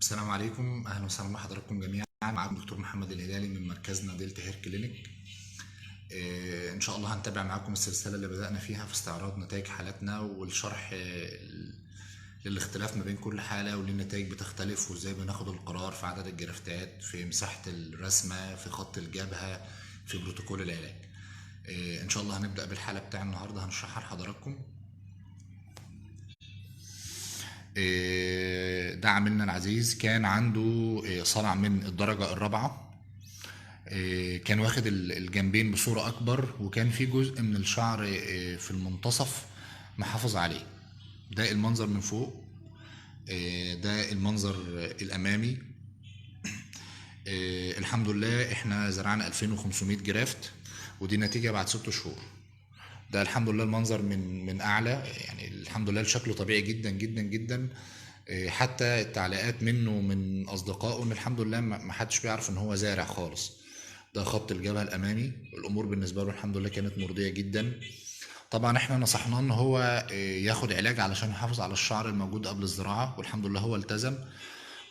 السلام عليكم، اهلا وسهلا بحضراتكم جميعا. معاكم دكتور محمد الهلالي من مركزنا Delta Hair Clinic. ان شاء الله هنتابع معاكم السلسلة اللي بدأنا فيها في استعراض نتائج حالاتنا والشرح للاختلاف ما بين كل حاله وليه النتائج بتختلف وازاي بناخد القرار في عدد الجرافتات، في مساحة الرسمة، في خط الجبهة، في بروتوكول العلاج. ان شاء الله هنبدأ بالحالة بتاع النهارده هنشرحها لحضراتكم. ده عميلنا العزيز كان عنده صلع من الدرجة الرابعة، كان واخد الجنبين بصورة أكبر، وكان في جزء من الشعر في المنتصف محافظ عليه. ده المنظر من فوق، ده المنظر الأمامي. الحمد لله احنا زرعنا 2500 graft، ودي نتيجة بعد 6 شهور. ده الحمد لله المنظر من أعلى، يعني الحمد لله شكله طبيعي جدا جدا جدا. حتى التعليقات منه من أصدقائه إن الحمد لله ما حدش بيعرف إن هو زارع خالص. ده خط الجبهة الأمامي، الأمور بالنسبة له الحمد لله كانت مرضية جدا. طبعا احنا نصحناه إن هو ياخد علاج علشان يحافظ على الشعر الموجود قبل الزراعة، والحمد لله هو التزم،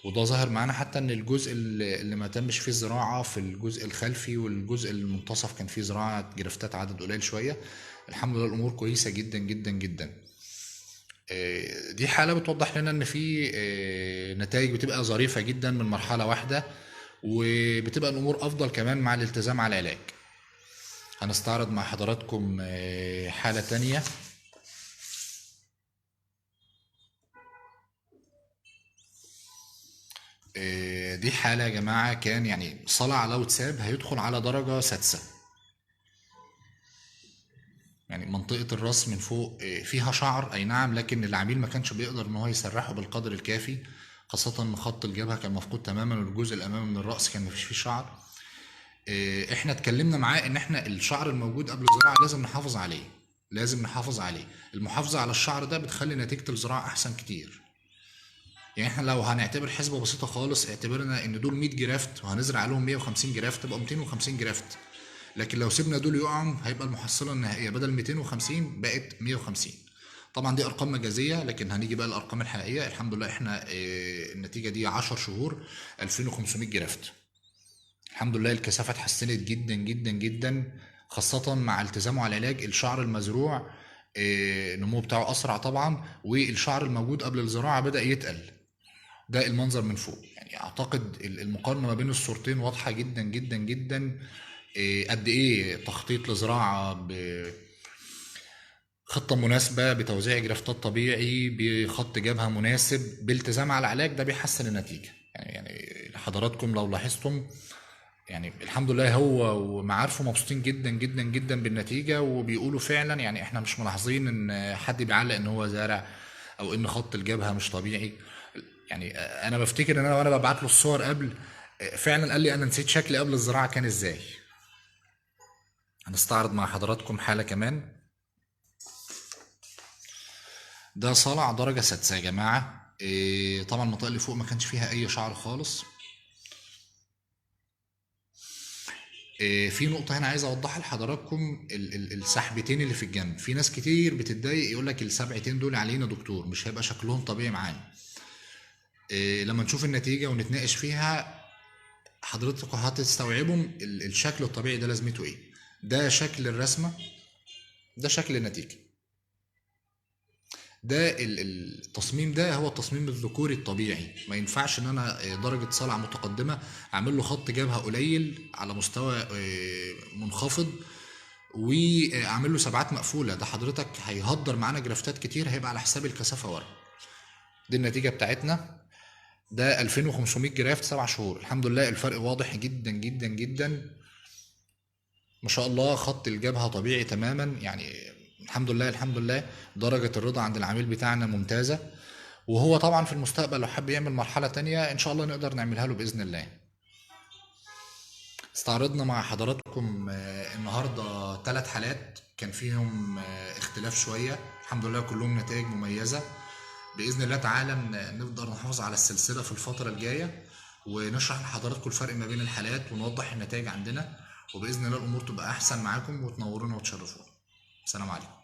وده ظاهر معانا حتى إن الجزء اللي ما تمش فيه الزراعة في الجزء الخلفي والجزء المنتصف كان فيه زراعة جرافتات عدد قليل شوية. الحمد لله الأمور كويسة جدا جدا جدا. دي حالة بتوضح لنا إن في نتائج بتبقى ظريفة جدا من مرحلة واحدة، وبتبقى الأمور أفضل كمان مع الالتزام على العلاج. هنستعرض مع حضراتكم حالة تانية. دي حالة يا جماعة كان صلع لو اتساب هيدخل على درجة 6، يعني منطقة الراس من فوق فيها شعر أي نعم، لكن العميل ما كانش بيقدر إن هو يسرحه بالقدر الكافي، خاصة إن خط الجبهة كان مفقود تماما والجزء الأمامي من الرأس كان مفيش فيه شعر. إحنا اتكلمنا معاه إن إحنا الشعر الموجود قبل الزراعة لازم نحافظ عليه، لازم نحافظ عليه. المحافظة على الشعر ده بتخلي نتيجة الزراعة أحسن كتير. إحنا لو هنعتبر حسبة بسيطة خالص، اعتبرنا إن دول 100 graft وهنزرع عليهم 150 graft، تبقى 250 graft. لكن لو سيبنا دول يقعوا هيبقى المحصلة النهائية بدل 250 بقت 150. طبعا دي أرقام مجازية، لكن هنيجي بقى للأرقام الحقيقية. الحمد لله إحنا، النتيجة دي 10 شهور 2500 graft. الحمد لله الكثافة اتحسنت جدا جدا جدا، خاصة مع التزامه على العلاج. الشعر المزروع، النمو بتاعه أسرع طبعا، والشعر الموجود قبل الزراعة بدأ يتقل. ده المنظر من فوق. أعتقد المقارنة ما بين الصورتين واضحة جدا جدا جدا. قد إيه تخطيط لزراعة بخطة مناسبة، بتوزيع جرافتات طبيعي، بخط جبهة مناسب، بالتزام على العلاج، ده بيحسن النتيجة. حضراتكم لو لاحظتم، الحمد لله هو ومعارفه مبسوطين جدا جدا جدا بالنتيجة، وبيقولوا فعلا احنا مش ملاحظين ان حد بيعلق ان هو زارع او ان خط الجبهة مش طبيعي. انا بفتكر ان انا وانا ببعت له الصور قبل، فعلا قال لي انا نسيت شكلي قبل الزراعة كان ازاي. هنستعرض مع حضراتكم حالة كمان. ده صلع درجة 6 يا جماعة. طبعا المنطقة اللي فوق ما كانش فيها أي شعر خالص. في نقطة هنا عايز أوضحها لحضراتكم، السحبتين اللي في الجنب. في ناس كتير بتتضايق يقول لك السبعتين دول علينا دكتور، مش هيبقى شكلهم طبيعي معانا. لما نشوف النتيجة ونتناقش فيها حضرتكم هتستوعبوا الشكل الطبيعي ده لازمته إيه. ده شكل الرسمة، ده شكل النتيجة. ده التصميم ده هو التصميم الذكوري الطبيعي. ما ينفعش ان انا درجة صلع متقدمة اعمل له خط جبهة قليل على مستوى منخفض واعمل له سبعات مقفولة. ده حضرتك هيهدر معانا جرافتات كتير، هيبقى على حساب الكثافة ورا. دي النتيجة بتاعتنا. ده 2500 جراف 7 شهور. الحمد لله الفرق واضح جدا جدا جدا، ما شاء الله. خط الجبهة طبيعي تماما، الحمد لله الحمد لله. درجة الرضا عند العميل بتاعنا ممتازة، وهو طبعا في المستقبل لو حب يعمل مرحلة تانية إن شاء الله نقدر نعملها له بإذن الله. استعرضنا مع حضراتكم، النهاردة 3 حالات كان فيهم، اختلاف شوية، الحمد لله كلهم نتائج مميزة بإذن الله تعالى. نقدر نحافظ على السلسلة في الفترة الجاية، ونشرح لحضراتكم الفرق ما بين الحالات ونوضح النتائج عندنا، وبإذن الله الأمور تبقى أحسن معاكم وتنورونا وتشرفونا. السلام عليكم.